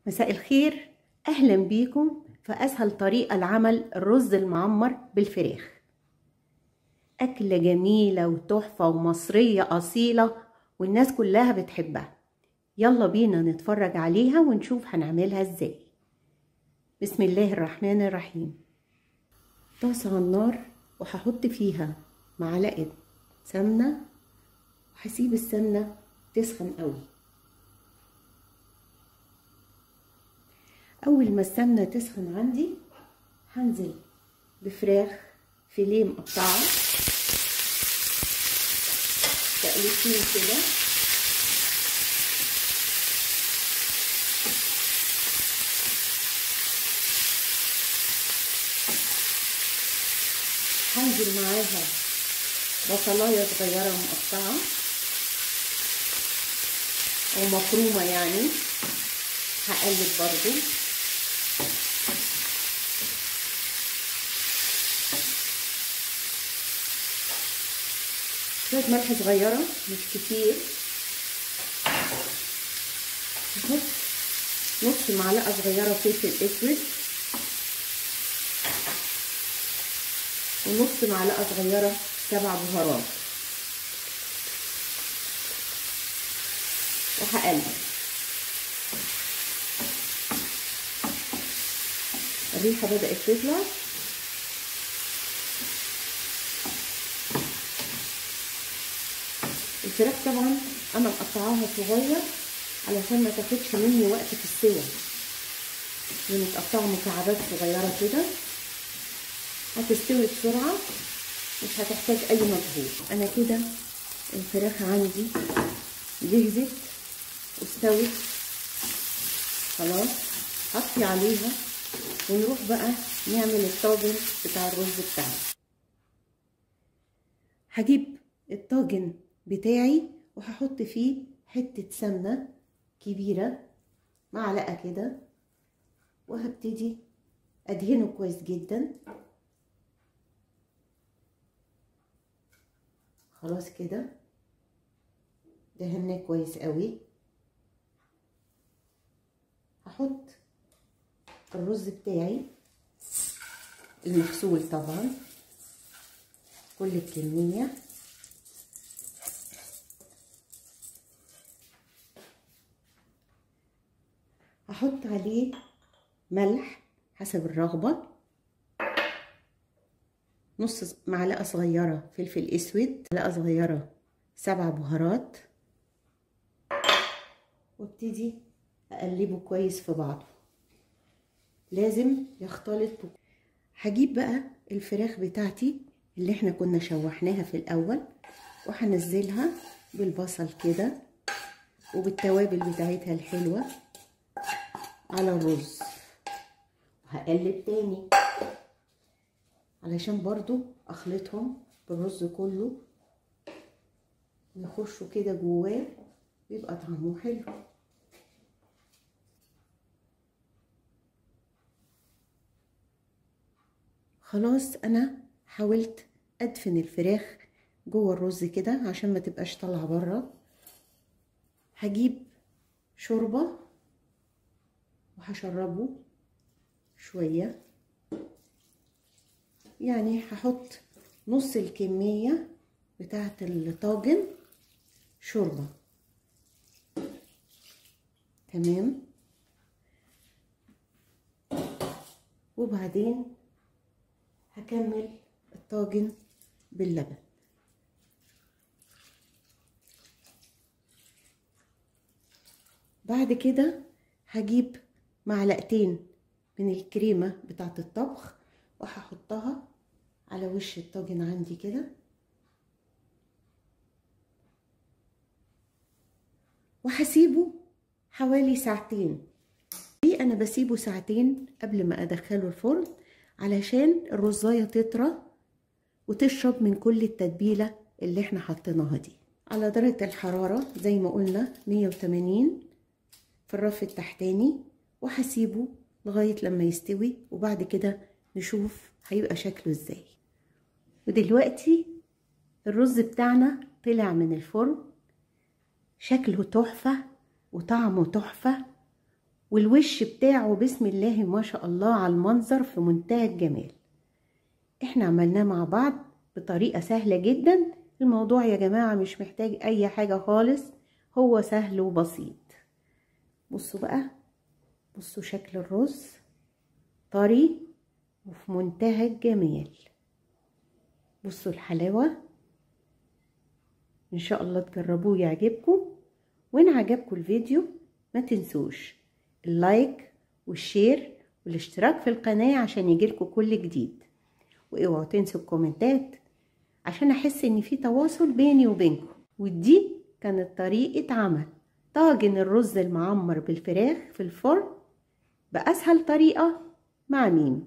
مساء الخير، اهلا بيكم في اسهل طريقه لعمل الرز المعمر بالفراخ. اكله جميلة وتحفه ومصريه اصيلة والناس كلها بتحبها. يلا بينا نتفرج عليها ونشوف هنعملها ازاي. بسم الله الرحمن الرحيم. طاسه على النار وهحط فيها معلقه سمنه، وهسيب السمنة تسخن قوي. اول ما السمنة تسخن عندي هنزل بفراخ فيليه مقطعه تقليتين كده، هنزل معاها بصلايه صغيرة مقطعه او مفرومه يعني، هقلب برضو. شوية ملح صغيرة مش كتير، هحط نص معلقة صغيرة فلفل اسود ونص معلقة صغيرة 7 بهارات، وهقلب. الريحة بدأت تطلع. الفراخ طبعا انا مقطعاها صغير علشان ما تاخدش مني وقت في السوى، متقطعه مكعبات صغيرة كده هتستوي بسرعة، مش هتحتاج اي مجهود. انا كده الفراخ عندي جهزت واستوت خلاص، هطفي عليها ونروح بقى نعمل الطاجن بتاع الرز بتاعنا. هجيب الطاجن بتاعي وهحط فيه حتة سمنة كبيرة معلقة كده، وهبتدي ادهنه كويس جدا. خلاص كده دهناه كويس قوي. هحط الرز بتاعي المغسول طبعا كل الكمية، هحط عليه ملح حسب الرغبة، نص معلقة صغيرة فلفل اسود، معلقة صغيرة 7 بهارات، وابتدي اقلبه كويس في بعضه، لازم يختلط. هجيب بقى الفراخ بتاعتي اللي احنا كنا شوحناها في الاول وهنزلها بالبصل كده وبالتوابل بتاعتها الحلوة على الرز، وهقلب تاني علشان برضو اخلطهم بالرز كله ويخشوا كده جواه ويبقى طعمه حلو. خلاص انا حاولت ادفن الفراخ جوه الرز كده عشان ما تبقاش طالعه بره. هجيب شوربة وهشربه شوية، يعني هحط نص الكمية بتاعه الطاجن شوربة. تمام. وبعدين هكمل الطاجن باللبن. بعد كده هجيب معلقتين من الكريمة بتاعة الطبخ وهحطها على وش الطاجن عندي كده، وهسيبه حوالي ساعتين. دي انا بسيبه ساعتين قبل ما ادخله الفرن علشان الرزاية تطرى وتشرب من كل التتبيلة اللي احنا حطيناها دي. على درجة الحرارة زي ما قلنا 180 في الرف التحتاني، وهسيبه لغاية لما يستوي وبعد كده نشوف هيبقى شكله ازاي. ودلوقتي الرز بتاعنا طلع من الفرن، شكله تحفة وطعمه تحفة والوش بتاعه بسم الله ما شاء الله على المنظر في منتهى الجمال. احنا عملناه مع بعض بطريقة سهلة جدا. الموضوع يا جماعة مش محتاج اي حاجة خالص، هو سهل وبسيط. بصوا بقى، بصوا شكل الرز طري وفي منتهى الجمال. بصوا الحلاوة. ان شاء الله تجربوه يعجبكم، وان عجبكم الفيديو ما تنسوش ال like وال share والاشتراك في القناة عشان يجيلكم كل جديد، واوعوا تنسوا الكومنتات عشان احس ان في تواصل بيني وبينكم. ودي كانت طريقة عمل طاجن الرز المعمر بالفراخ في الفرن بأسهل طريقة مع ميمي.